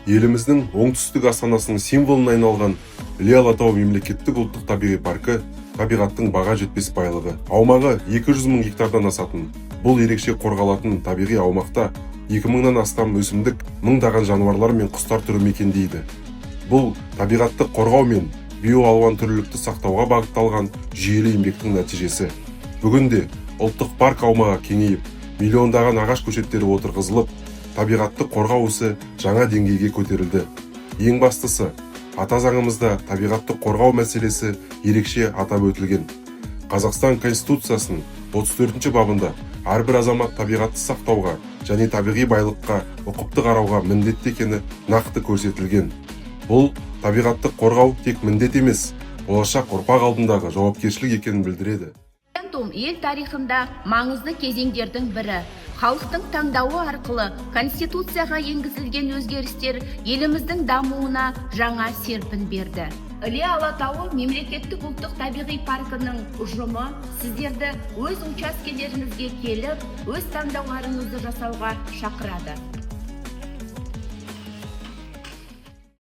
Еліміздің оңтүстік астанасының символына айналған Іле Алатауы мемлекеттік ұлттық табиғи паркі – табиғаттың баға жетпес байлығы. Аумағы 200 мың гектардан асатын бұл ерекше қорғалатын табиғи аумақта 2000-нан астам өсімдік, мыңдаған жануарлар мен құстар түрі мекендейді. Бұл табиғатты қорғау мен биоалуантүрлілікті сақтауға бағытталған жүйелі еңбектің нәтижесі. Бүгінде ұлттық парк аумағы кеңейіп, миллиондаған ағаш көшеттері отырғызылып, табиғатты қорғау ісі жаңа деңгейге көтерілді. Ең бастысы, ата заңымызда табиғатты қорғау мәселесі ерекше атап өтілген. Қазақстан Конституциясының 34 бабында әрбір азамат табиғатты сақтауға және табиғи байлыққа ұқыпты қарауға міндетті екені нақты көрсетілген. Бұл табиғатты қорғау тек міндет емес, болашақ ұрпақ алдындағы жауапкершілік екенін білдіреді. Референдум – ел тарихында маңызды кезеңдердің бірі. Халықтың таңдауы арқылы Конституцияға енгізілген өзгерістер еліміздің дамуына жаңа серпін берді. Іле Алатауы мемлекеттік ұлттық табиғи паркінің ұжымы сіздерді өз учаскелеріңізге келіп, өз таңдауларыңызды жасауға шақырады.